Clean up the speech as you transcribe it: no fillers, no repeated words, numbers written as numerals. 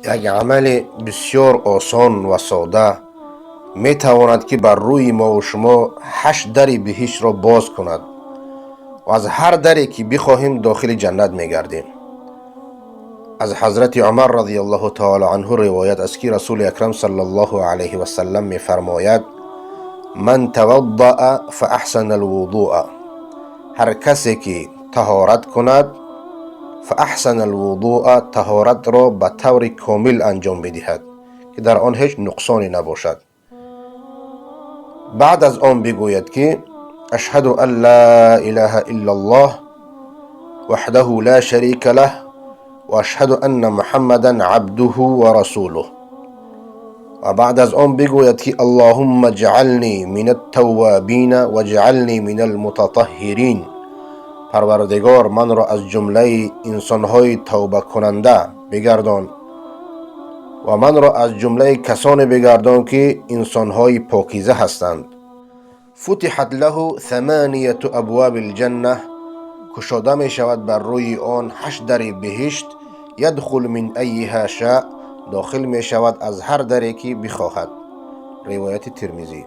یک عمل بسیار آسان و ساده میتواند که بر روی ما و شما 8 در بهشت را باز کند و از هر دری که بخواهیم داخل جنت میگردیم. از حضرت عمر رضی الله تعالی عنه روایت است که رسول اکرم صلی الله علیه و سلم میفرماید: من توضأ فاحسن الوضوء، هر کسی که طهارت کند، فاحسن الوضوء، طهارت را به طور کامل انجام بدهد که در آن هیچ نقصانی نباشد، بعد از آن بگوید که اشهد ان لا اله الا الله وحده لا شریک له و اشهد ان محمدا عبده و رسوله، و بعد از آن بگوید که اللهم اجعلنی من التوابین و اجعلنی من المتطهرین، پروردگار من را از جمله انسانهای توبه کننده بگردان و من را از جمله کسانی بگردان که انسانهای پاکیزه هستند. فتحت له 8 ابواب الجنه، کشاده می شود بر روی آن 8 در بهشت، یدخل من ایها شاء، داخل می شود از هر دری که بخواهد. روایت ترمذی.